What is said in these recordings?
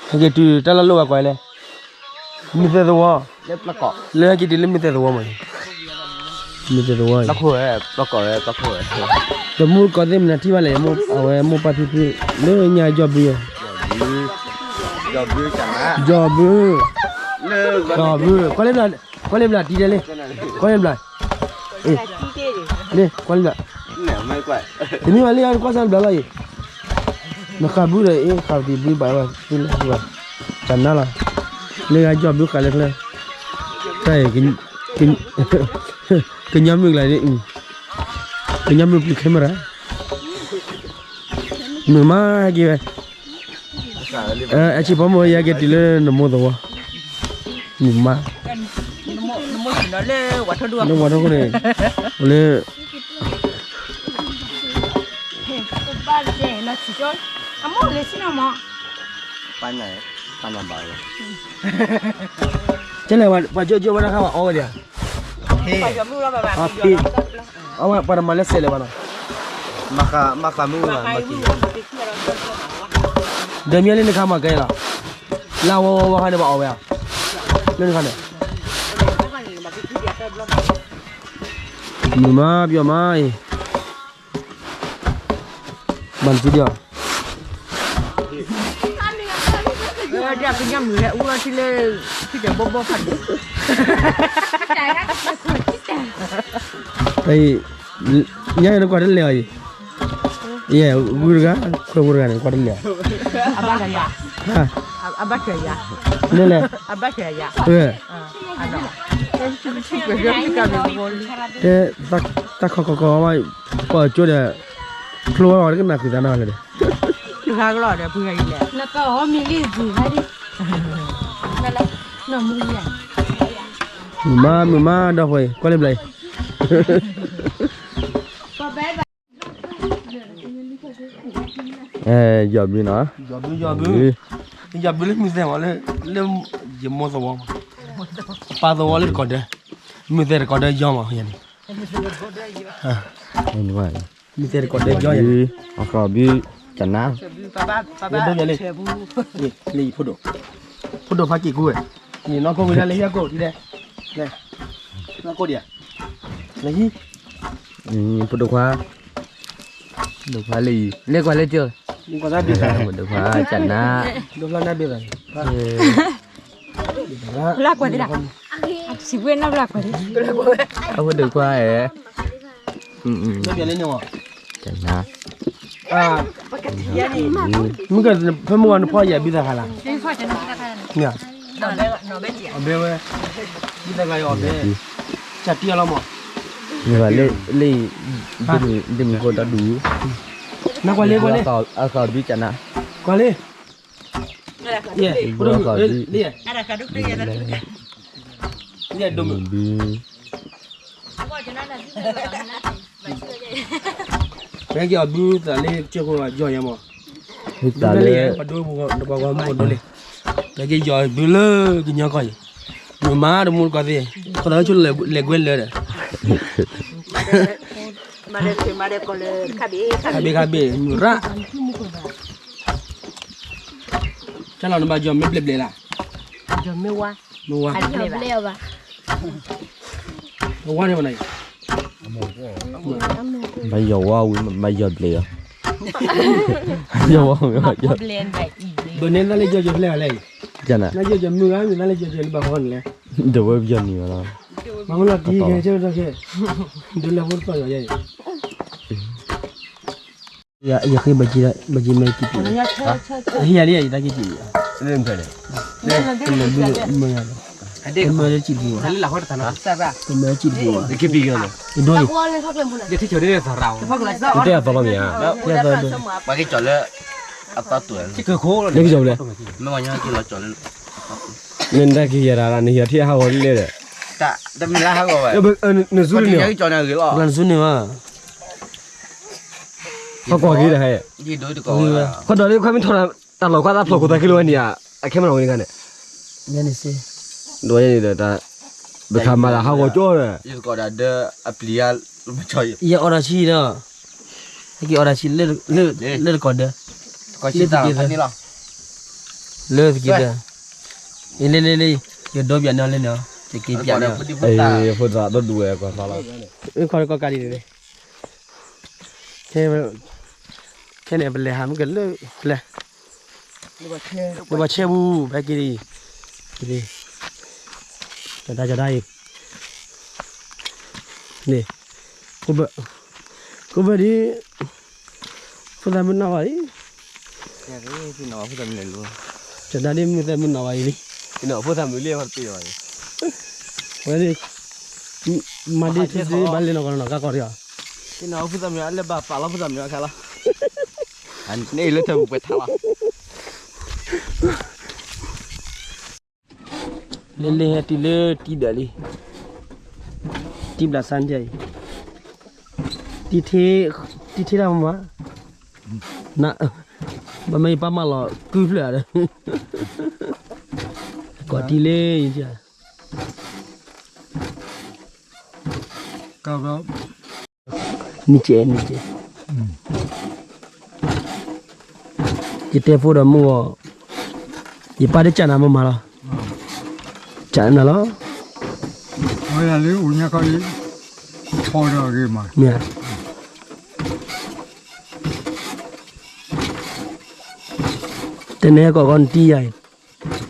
ဟဲက့ၤတုၤတၢ်လီၢ်လိၣ်ဘၣ်ကွၢ်လဲၣ်, မုၢ်သဲသဝီ, လၢဟဲက့ၤတုၤလၢမုၢ်သဲသဝီမး, မုၢ်သဲသဝီ, ဒီးမုၢ်ကီၢ်သ့ၣ်မနုၤထံၣ်ဘၣ်လဲၣ်, အဝဲမိၢ်ပၢ်ဖံဖု, လၢညါကၠီဘု, ကၠီဘု, ကၠီဘု, ကွၢ်လ့ဘျီ, ကွၢ်လ့ဘျီတံၤဒဲးလံ, ကွၢ်လ့ဘျီ, လ့, ကွၢ်လ့ဘျီ, တမ့ၢ်ဘၣ်လံ ကွၢ်စၢ်ဘျီလီၤအံၤ, နဃးဘုဒီးအ့ၣ် ဃးပတံၤဘုဘၣ်ဘၣ်, တၢ်နါလီၤ, လၢဂၤကၠီဘုဃးလၢချၢ, တၢ်အံၤ, ကညီမုၢ်ကျါ, ကညီမုၢ်ပျံၤ camera, မုာ်မးဟဲက့ၤဝဲ, အဆံးဖိမုၣ်ယဟဲက့ၤတုၤလၢနမိၢ်သဝီ, မုာ်မး, လၢဝၤထီၣ်ခိၣ်န့ၣ်, လၢ ကဲလဲၣ် ပှၤကၠိကၠိဝဲဒၣ်ခါဝဲအီဝဲဒၣ်, အဝဲပှၤတမၤလၢစဲးလၢၤဘၣ်နီၤ, မၤဃးမုၢ်မၤက့ၤ, ဒီးမ့ၢ်လၢနခါမၤကဲလီၤ, လၢဝဲဝဲဝဲခါန့ၣ်ဘၣ်အီဝဲဧါ, လၢနခါန့ၣ်, မုာ်မးပျီမးအံၤ ဘၣ်နစုဒံးအီၤ, ကညီမုၢ်ဟဲအူထီၣ်ထံလၢ ထံတဲာ်ဘီဘီဖးဒိၣ်, ညါအံၤနကွၢ်တလဲၤအီၤအံၤ, ယဲၢ်ဂုၢ်တဂၤ ခွဲးဖိတဂၤန့ၣ် ကွၢ်တလဲၤအီၤ, အဘၣ်တၢ်ယၤ, အဘၣ်တၢ်ယၤ, န့ၣ်လဲၣ်, အဘၣ်တၢ်ယၤ, တဲ တၢ်ခီခီခီ ပှၤကၠိဒီး ဖျိအီၤတကနၣ်ဃုာ်သးနီၤလဲၣ်ဒီး, တဂၤကလီၤဒီး ဖုဂၤအံၤလဲၣ်, နကဟီမံၤလံၢ်ဂုၤဟါဒံး, မုာ်မး မုာ်မး ဒီပုၢ်ဝဲၢ် ကွၢ်လၢဘျီအံၤ, ယီၤဘုနီၤ, ယီၤဘု ယီၤဘုလၢမုၢ်သဲမး လၢ လၢယမိၢ်သဝီမး, ပၢ်သဝီလၢတကိးဒၢ, မုၢ်သဲတကိးဒၢယီၤမးန့ၣ် မုၢ်သဲတကိးဒၢယီၤယၤန့ၣ်, အဃီဘု ကနါ, လၢယဖိဒိၣ်, ဖိဒိၣ်ဖးက့ၤကူဝဲ, နီၢ်ခိဝံၤဒၣ်လၢဟံၣ်အကိၣ်ဒ်လဲၣ်, နီၢ်ခိဒံးဧါ, လၢဟံၣ်, ဖိဒိၣ်ခွါ, ဖိဒိၣ်ခွါလၢအံၤ လၢကွၢ်လၢကၠိ, ဖိဒိၣ်ခွါ ကနါ, ဒိၣ်ဖျါနၢ်ဘ့ၣ်သးန့ၣ်, လၢကွၢ်သ့ဒၣ်, စံးဝဲနီၣ်ဘျါကွၢ်သ့, အဖိဒိၣ်ခွါဧၢ, ကနါ, မုၢ်က ဖဲမုၢ်ဂီၤနဖီယဲၢ်ဘုသးခါလၢ, အဘဲဝဲ, ဘုသးခါအီၤဘဲ, ကတံၢ်အလီၤမး, မ့ၢ်ဘၣ်လၢ, လၢ, ဒ်မုၢ်ဖိဒီဒူၣ်, နကွၢ်လံ, ကွၢ်လံ, အသီဒုကနါ, ကွၢ်လံ, ယဲ, ဖိဒိၣ်, ယဲဒိၣ်မုၢ် ဖဲက့ၤအီၤဘုသးလၢကစၢၢ်ခိၣ်ယီၤယဲမး, ဘုသးလၢ ပှၤဂီၢ်မုၢ်ကဒိၣ်လံ, ဖဲက့ၤယီၤဘုလၢကညီကီၢ်အံၤ, မုာ်မးတမူတကိးသ့ၣ်, ခီသးဆိလၢလဲၤကွဲလၢာ်ဒီး, ခါဘ့ၣ်ခါဘ့ၣ် မုာ်ရၣ်, တၢ်လီၤနဘၣ်ယီၤမ့ၢ်ဘျဲၣ်ဘျဲၣ်လၢ, မ့ၢ်ဝါ, ဝါန့ၣ်ဝဲန့ၣ် ဘၣ်ယီၤဝါဝံၤ ဘၣ်ယီၤဘျဲၣ်လီၤ, ယီၤဝါဝံၤ ဘၣ်ယီၤဘျဲၣ်, ဘၣ်န့ၣ်သးလၢယီၤယီၤဖျဲၣ်ဂၤလဲၣ်, နယီၤယီၤမုၢ်ဂၤမ့ၢ်သးလၢယီၤယီၤလၢဘၣ်ဃီန့ၣ်လဲၣ်, ဒီးဝဲယီၤနံၤဝဲလီၤ, မၤမ့ၢ်လီၤတံၢ်ခဲဆၢကတီၢ်ခဲ, ဒုးလၢဖိတပၢ်ယီၤယဲအံၤ ယဃ့ဘၣ်က့ၤ ဘၣ်က့ၤမ့ၢ်က့ၤက့ၤ, ဟံးယၤလံယတၢ်က့ၤက့ၤ, မ့ၢ်ယၤလီၤ, မ့ၢ်ယၤလီၤ, မ့ၢ်ယၤလီၤ, ဒိၣ်, တဲအသီလီၤမ့ၢ်ဧါ, တဲအသီလီၤ, လၢကစီၤလၢ, မ့ၢ်တၢ်က့ၤယၤတၢ်လၢနဟံးထံၣ်ဟးဂီၤလံလဲၣ်ဒီး, နဇူန့ၣ်, နဇူန့ၣ်ဘၣ် ဟဲကွၢ်က့ၤဒီးဟဲ, ခီဒီးလၢခီမ့ၢ်ထီၣ်တၢ်လီၢ်ခွါသးဖျိးခိၣ်သးခံလီၤဝဲန့ၣ်ဧါ, အခဲမနီၣ်ဝဲန့ၣ်ခါန့ၣ်, ဒ်န့ၣ်ဒီး, ပခးမၤလၢဟးဂီၤကၠီဒီး, ယအီၣ်တၢ်ဆံးဒီး, ဟဲက့ၤအီၣ်တၢ်ဆံးလၢ, လၢတကိးဒၢ, လၢတက့ၤသး, လၢသက့တၢၢ်, အ့ လ့လ့လ့, ယဒိပၠးန့ၢ်အီၤလၢန့ၣ်, ယက့ၤပၠးန့ၢ်အီၤ, ဖိသၣ်ဒိၣ်ဒိၣ်ဝဲကွၢ်သီလီၤ, ခီကီကါဒ်န့ၣ်, ခဲန့ၣ်ပလဲၤဟးမုၢ်ကလၢာ်လဲၣ်, ပဘၣ်ဆဲပူၤ ဖဲက့ၤဒ်အံၤ, ကဒါကဒါအံၤ, န့ၣ်, ခိၣ်ဘၢၣ်ဒ်, ဖိသၣ်မုၢ်နီၢ်ဘၣ်အံၤ, ကဒါဒ်မုၢ်သၣ်မုၢ်နီၢ်ဘၣ်အံၤလံ, ဝဲ, မၤဒ်ထံသ့ဘၣ်လဲၤနီၢ်ကီၢ်နီၢ်ကါကီၢ်ဒ်အံၤ, လၢဘၣ်ပာ်လီၤဖိသၣ်မုၢ်အီၤလၢဘၣ်ပှဲၤထါလီၤ, န့ၣ်လၢထၢပူၤပှဲၤထါလီၤ လ့လ့ဟဲတုၤလၢတံၢ်ဒၢးလံ, တံၢ်ဘျးစၢ်ဒ်အံၤ, တံၢ်ထ့, တံၢ်ထ့တၢ်မး, ဘၣ်မ့ၢ်ယပၢ်မၤလီၤကုၢ်ဖျၢၣ်ဒီး, ကိးတံၢ်လ့, နံၤကဲ, နံၤကဲ, ယတဲဖိဒီးမုၢ်ဂီၤ, ယပၢ်တကးနၤမမၤလီၤ, ကးနၤလီၤ, ဝဲဒၣ်လၢအိၣ်ညါခီလံ, ဖီဒီးအဂ့ၤမး, မ့ၢ်, တနဲကိးကီနတံၢ်ယါအံၤ,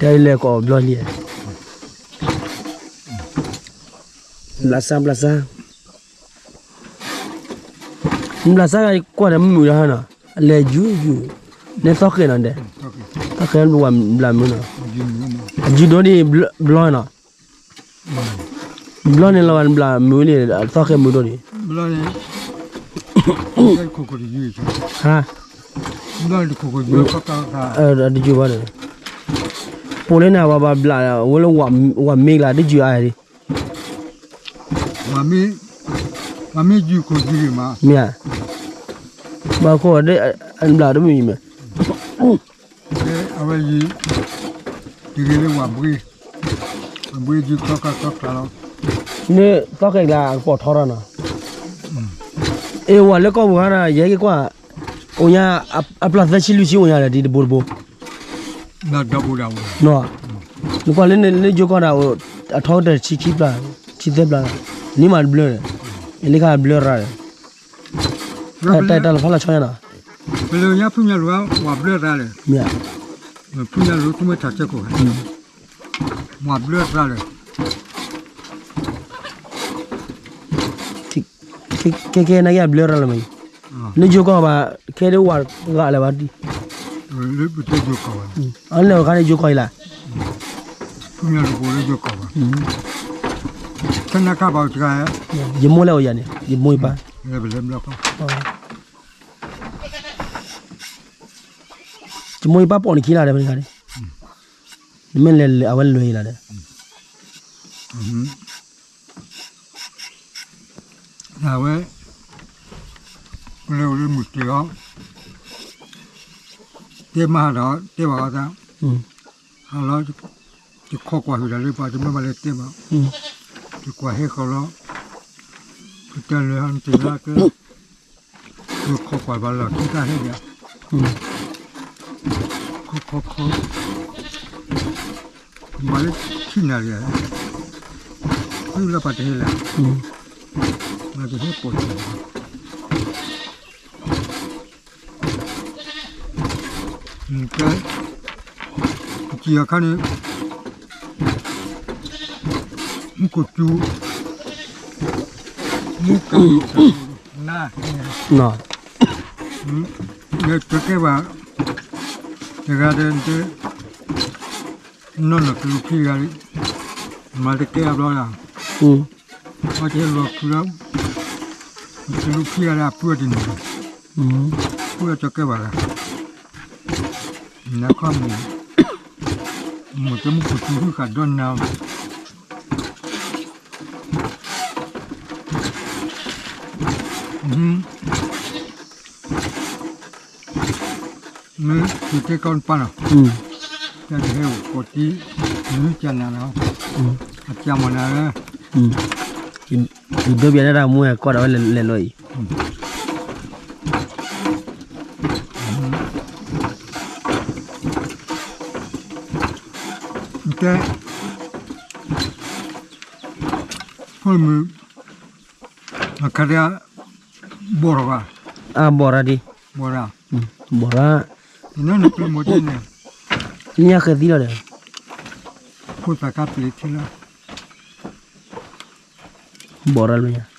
တဲလဲၤကိးဘျီလံ, ဘျးစၢ်ဘျးစၢ် ဘျးစၢ်ဂၤကွၢ်ဒီးမုာ်လီၤဟဲနီၤ, အလဲၤယူၤယူၤ, နဲသီၣ်ဃဲနီၤဒဲး, သီၣ်ဃဲဘျးမုာ်နီၤ, ယူၤဒိၣ်န့ၣ်ဘျီနီၤ, ဘျီန့ၣ်လီၤဘၣ်ဘျးမုာ်န့ၣ်, သီၣ်ဃဲမုာ်ဒိၣ်န့ၣ်, ဟါ, တယူၤဘၣ်ဒီး, ပိာ်လၢန့ၣ် ပှၤဘၣ်ဘျးဝဲလၢဝၤမ့ၢ်ကျါ တယူၤအါဒံး မ့ၢ်, မ့ၢ်ယူၤခိၣ်ယူၤမး, မ့ၢ်ဧါ, ဘၣ်ခိၣ်, အဘျးတမုာ်အံၤမး, အဝဲယံၤ, တဂ့ၤလၢဝၤဘှ့, ဝၤဘှ့ယူၤခီခါခီခါလီၤ, န့ၣ်သီၣ်ဃဲကျါအကပီၤထီထီၣ်နီၤ, အ့ၣ် ဝၤလၢကီၢ်ပူၤခါဒီး ယဟဲက့ၤကွၢ်, အိၣ်ညါ, အပျၢ်သၢဆံလွံၢ်ဆံအိၣ်ညါဒီး ဒ်တဘိတဘိ နကွၢ်လၢနယိၤကီၢ်ဒၣ်အိၣ်, အထီကတၢၢ်ဆံခံပျၢ်, ဆံသၢပျၢ်, နံၣ်မးတဘျၢဒီး, ယလံခါဘျၢရၣ်ဒီး, တၢ်လီၤဖးလီၤဆီညါနီၤ, ပလၢညါဖုၣ်ညါလိၤဝဲဘျၢရၣ်ဒီး, မ့ၢ်, ဖုၣ်ညါလိၤသူမ့ၢ်ထးဆၢခိၣ်, ဝၤဘျၢရၣ်ဒီး ခဲခဲနကဘျၢရၣ်လၢၤမး, လၢယိၤကီၢ်ဘၣ်, ခဲဒၣ်ဝၤဂၤလၢၤဘၣ်, အလဲၤအခါန့ၣ်ယိၤကီၢ်အံၤလၢ, ဖုၣ်ညါလိၤလၢယိၤကီၢ်ဘၣ်, ခဲနကဘၣ်တဂၤ, ယမိၢ်လဲၤအိၣ်ယၤန့ၣ် ယမိၢ်ယပၢ်, ယမိၢ်ယပၢ်ပိာ်နခံလၢ်ဒီး, နမ့ၢ်လဲၤအဝဲလဲၤအံၤလၢ်ဒီး အဝဲ, ပလဲၤအိၣ်လၢမုၢ်တ့ၢ်အီၤ, တဲမးဒီးတဲဘၣ်အီၤသး, ဟးလီၤ, ယခိးကွၢ်ဟုၣ်တၢ်လၢပှၤတမ့ၢ်ဘၣ်လဲၤတဲဘၣ်, ယကွၢ်ဟဲဃီၤလီၤ, ပတဲလၢနတ့ၢ်လၢကဲ, ယခိးကွၢ်ဘၣ်လီၤခံတၢ်ဟဲဒီး, ခိးခိးခိး မၤလၢခံနၣ်ရံၣ်, သုလၢပှၤတဟဲလၢ, မၤတဟဲပိာ်တၢ်, ကဲ, ကံၣ်အခါန့ၣ်, မူခိၣ်စူၤ, မူကနၢ်, လၢတကဲဘၣ်, တဂၤဒီး နီၢ်နီၢ်ကလူးခံဂၤ, မၤတကဲအဘျီဒၣ်, အဝဲတဟဲလီၤခုလီၤ, ကလူးခံဂၤဒီးအပုၢ်အတန့ၢ်, ပုၢ်အတကဲဘၣ်ဂၤ, နခီမုၢ်, မုၢ်တမူခိၣ်စူၤဟုဃာ်ဒီနၤ, မ့ၢ်သုတဲကီနပၢ်နီၤ, တၢ်တဟဲအိၣ်ကိးတံၢ်, မ့ၢ်ကနၣ်နီၤ, အကမၤနၤလၢ, ယဒိပၠးတၢ်မူဝဲကွၢ်ဒီးဝဲလဲၤလီၤအံၤ, မ့ၢ်, တဲ, ဖိမုၣ်, အခါဒၣ်, ဘီၣ်ထီၣ်ဘၣ်, အဘီၣ်ရၣ်ဒံး, ဘီၣ်ရၣ်, ဘီၣ်ရၣ်, နပျဲမိၢ်တဲန့ၣ်, နညါဃဲၤသံလီၤဒီး, ဖိသၣ်ခါပျဲထံလီၤ, ဘီၣ်ရၣ်လၢညါ